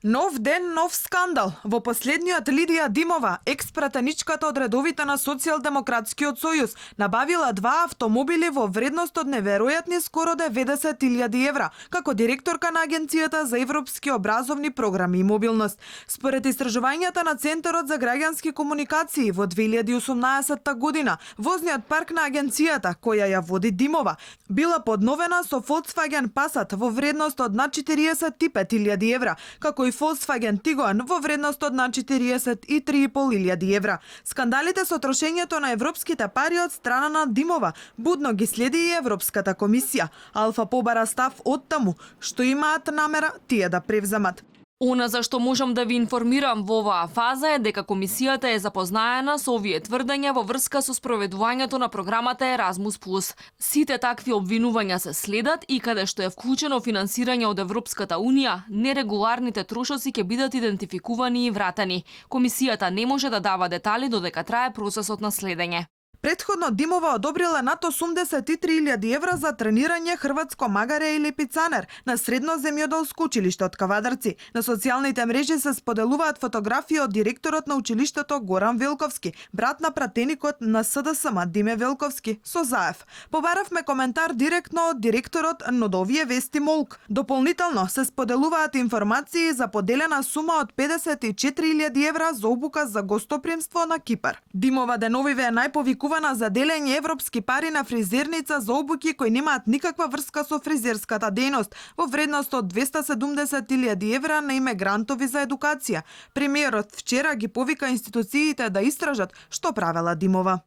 Нов ден, нов скандал. Во последниот Лидија Димова, екс-пратеничката од редовите на Социјалдемократскиот сојуз, набавила 2 автомобили во вредност од неверојатни скоро 90.000 евра, како директорка на Агенцијата за европски образовни програми и мобилност. Според истражувањата на Центарот за граѓански комуникации во 2018 година, возниот парк на агенцијата, која ја води Димова, била подновена со Volkswagen Passat во вредност од над 45.000 евра, како и Volkswagen Tiguan во вредност од над 43.500 евра. Скандалите со трошењето на европските пари од страна на Димова будно ги следи и Европската комисија. Алфа побара став од таму, што имаат намера тие да превземат. Она за што можам да ви информирам во оваа фаза е дека комисијата е запознаена со овие тврдења во врска со спроведувањето на програмата Erasmus+. Сите такви обвинувања се следат и каде што е вклучено финансирање од Европската Унија, нерегуларните трошоци ќе бидат идентификувани и вратени. Комисијата не може да дава детали додека трае процесот на следење. Предходно Димова одобрила над 83.000 евра за тренирање хрватско магаре или пицанер на Средно земјоделско училиште од Кавадарци. На социјалните мрежи се споделуваат фотографии од директорот на училиштето Горан Велковски, брат на пратеникот на СДСМ Диме Велковски, со заев. Побаравме коментар директно од директорот, но до овие вести молк. Дополнително се споделуваат информации за поделена сума од 54.000 евра за обука за гостопримство на Кипар. Димова деновиве е најповикувана за делење европски пари на фризерница за обуки кои немаат никаква врска со фризерската дејност во вредност од 270.000 евра на име грантови за едукација. Премиерот вчера ги повика институциите да истражат што правела Димова.